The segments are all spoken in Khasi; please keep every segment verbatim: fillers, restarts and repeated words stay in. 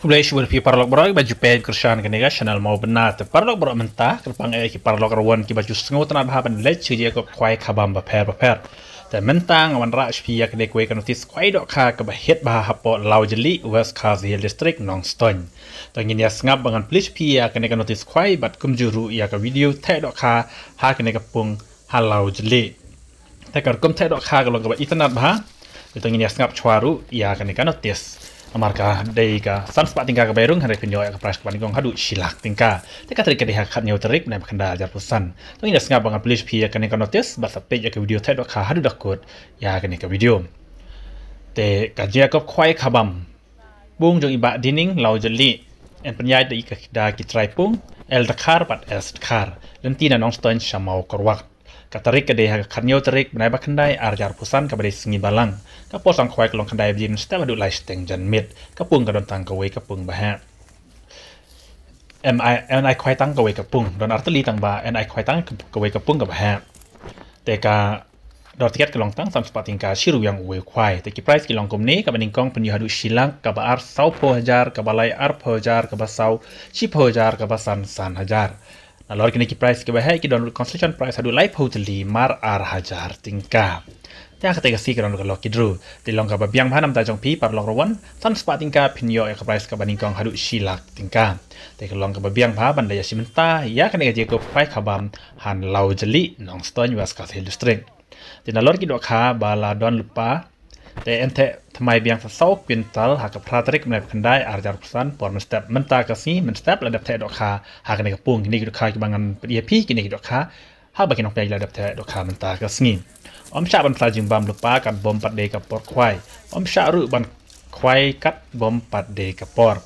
Khublei shibun ïa phi paralok baroh kiba ju peit kyrshan kane ka channel Mawbynna. Te paralok baroh, mynta kyrpang eh ki paralok ruh wan kiba ju sngewtynnat bha ban leit sha ka jaka khwai khabam bapher bapher. Te mynta nga wanrah sha phi ïa kane kawei ka notice khwai dohkha kaba hit bha hapoh Lawjylli, West Khasi Hills District, Nongstoiñ. Te ngin ïa sngap ba ngan plie sha phi ïa kane ka notice khwai bad kumjuh ruh ïa ka video theh dohkha ha kane ka pung ha Lawjylli. Te ka rukom theh dohkha ka long kaba itynnat bha. Te ngin ïa sngap shuwa ruh ïa kane ka notice. Namar ka dei ka san spah tyngka ka bai rung, hynrei phin ïoh ïa ka prize kaba nyngkong haduh shi lak tyngka. Te ka tarik ka dei ha ka khathynñiew tarik bnai ba khyndai arhajar arphew san. Te ngin ïa sngap ba ngan plie sha phi ïa kane ka notice bad sa peit ïa ka video theh dohkha haduh da kut ïa kane ka video. Te ka jingïakob khwai khabam pung jong i Bah Dining Lawjylli, yn pynïaid da i ka, da ki trai pung L Dkhar bad S Dkhar. Lynti na Nongstoiñ sha Mawkyrwat. Ka tarik ka dei ha ka khathynñiew tarik bnai ba khyndai arhajar arphew san, kaba dei sngi Balang. Ka por song khwai ka long khyndai baje mynstep haduh lai shiteng janmiet. Ka pung ka don tang kawei ka pung ba heh. Em ai, yn ai khwai tang kawei ka pung. Don artylli tang ba yn ai khwai tang ka, kawei ka pung kaba heh. Te ka dor tiket ka long tang san spah tyngka shi ryngwiang uwei u khwai. Te ki prize ki long kumne: kaba nyngkong pynïoh haduh shi lak, kaba ar sawphew hajar, kaba lai arphew hajar, kaba saw shiphew hajar, kaba san san hajar. Nalor kine ki prize kiba heh ki don ruh consolation prize haduh laiphew tylli mar ar hajar tyngka. Te ha kata ka sngi ka don ruh ka lucky draw. Te long kaba biang bha na ka bynta jong phi paralok ruh wan, san spah tyngka phin ïoh ïa ka prize kaba nyngkong haduh shi lak tyngka. Te ka long kaba biang bha ban leit ïa shi mynta ïa kane ka jingïakob khwai khabam ha Lawjylli, Nongstoiñ, West Khasi Hills District. Te nalor ki dohkha ba la don lypa, te yn theh thymmai biang sa saw kwintal ha ka phra tarik bnai ba khyndai arhajar arphew san, por mynstep mynta ka sngi, mynstep la dep theh dohkha ha kane ka pung. Kine ki dohkha kiba ngan pyni ïa phi, kine ki dohkha haba ki nongpynïaid la dep theh dohkha mynta ka sngi. Ym shah ban pynsa jingbam lypa katba ym pat dei ka por khwai. Ym shah ruh ban khwai katba ym pat dei ka por.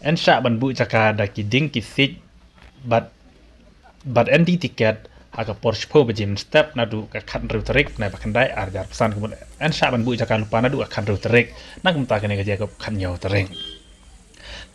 Yn shah ban buh jaka da ki dieng ki siej bad, bad yn die tiket ha ka por shiphew baje mynstep naduh ka khathynriew tarik bnai ba khyndai arhajar arphew san. Kumta yn shah ban buh jaka lypa naduh ka khathynriew tarik, na kumta kane ka jia ka khathynñiew tarik.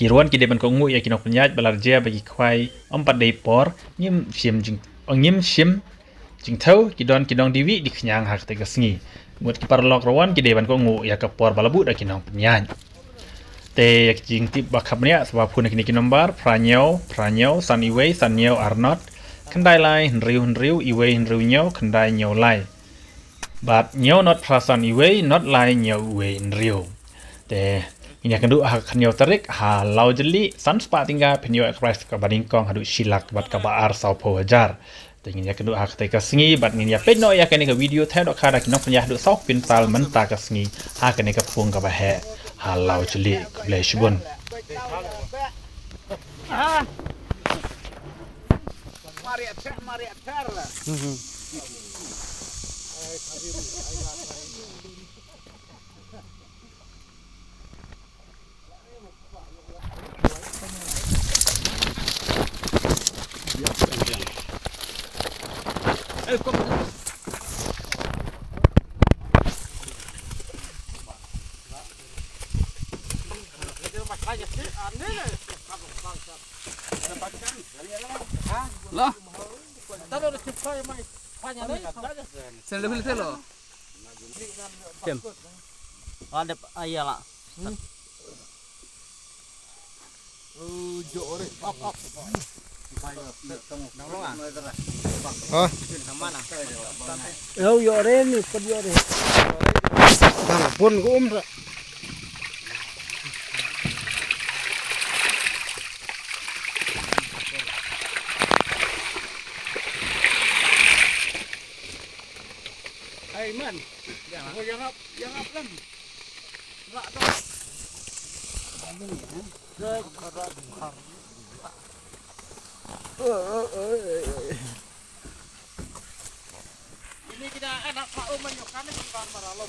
Ki ruh wan ki dei ban kohnguh ïa ki nongpynïaid ba la rjia ba ki khwai ym pat dei por, ngim shim jing, ngim shim jingthew, ki don ki nongdie wieh die khñiang ha kata ka sngi. Mut ki paralok ruh wan ki dei ban kohnguh ïa ka por ba la buh da ki nongpynïaid. Te ïa ki jingtip ba kham bniah sa ba phone ha kine ki nombar: phra hynñiew phra hynñiew san iwei san hynñiew ar not, khyndai lai hynriew hynriew iwei hynriew hynñiew khyndai hynñiew lai, bad hynñiew not phra san iwei not lai hynñiew iwei hynriew. Te ngin ïakynduh ha ka khathynñiew tarik ha Lawjylli, san spah tyngka phin ïoh ïa ka prize kaba nyngkong haduh shi lak bad kaba ar sawphew hajar. Te ngin ïakynduh ha kata ka sngi bad ngin ïa peit noh ïa kane ka video theh dohkha da ki nongpynïaid haduh saw kwintal mynta ka sngi ha kane ka pung kaba heh ha Lawjylli. Khublei shibun. Lah. Sel dulu, sel lo. Tem. Ada, ah, iyalah. Ha? Yo, yo re ni, pad yo re. Bang pun ko um ra. Ai man. Yang ap, yang ap kan. Rak tu. Ini kita anak Pak Oman yang kami di kamar malam.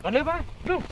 Boleh, Bang? Belum?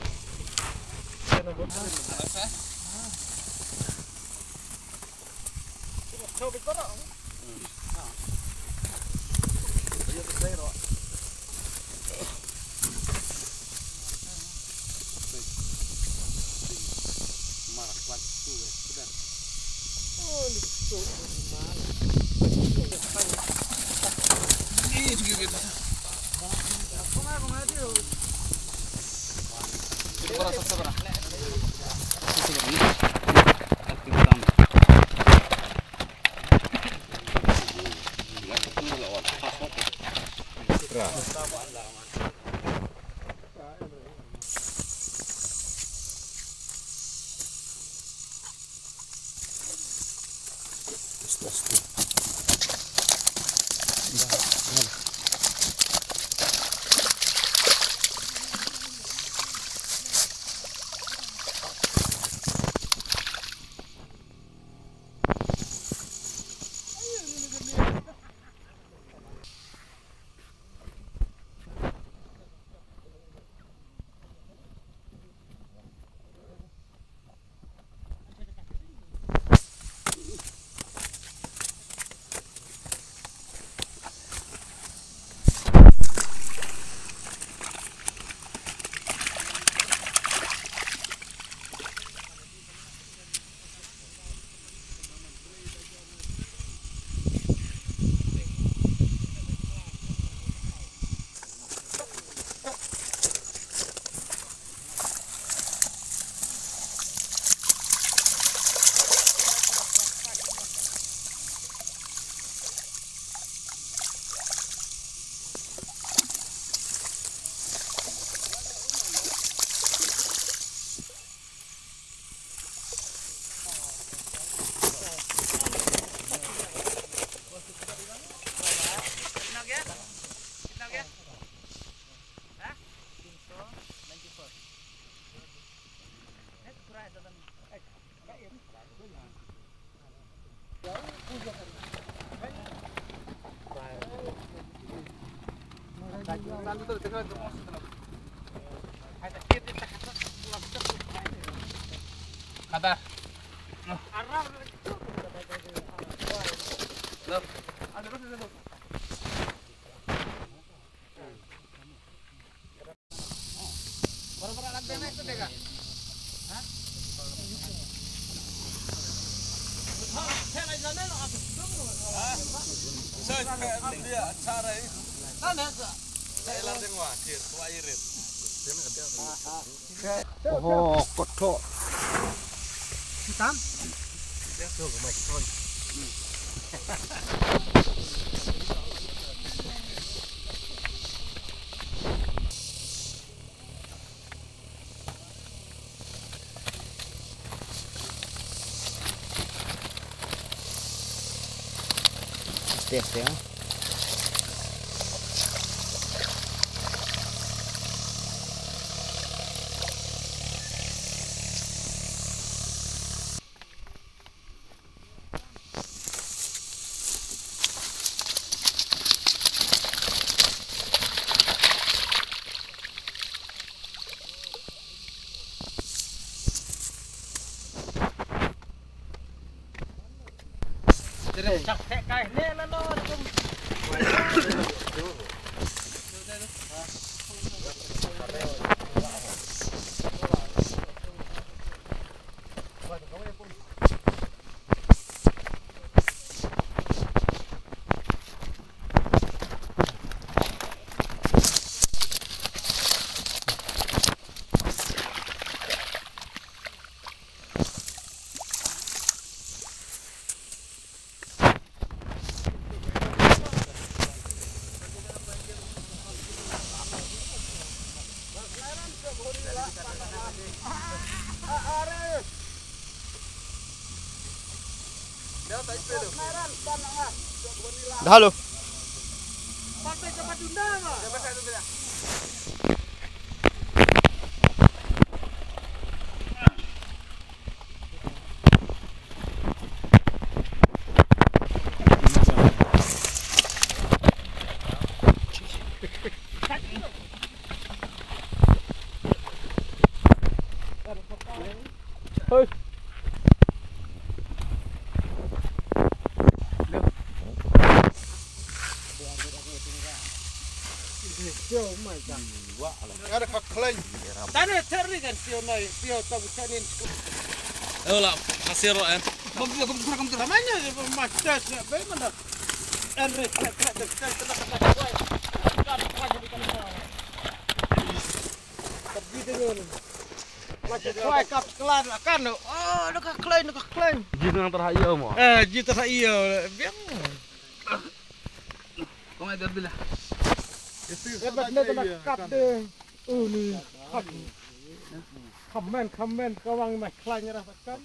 Kada. Oho, kotho. Hitam? Aste, aste, ha. Dah lo. Hei. Ada ka khlaiñ. Tane ter ni kan sio noi, sio tong chanin. Ewa la, kasih roh, eh. Bagi aku kurang kurang mana, mas tes ya, bagaimana? Enre, tek tek tek tek tek tek. Kan kan di kan. Pergi dengan. Masih kuai kap kelan kan. Oh, ada ka khlaiñ, ada ka khlaiñ. Ji nang terhayal mo. Eh, ji terhayal. Biang. Kau mai dah bila. Ya, bet ne da kap de. Oh, ni. Kap. Khamen, khamen, ka wang mai khlaiñ ra kan.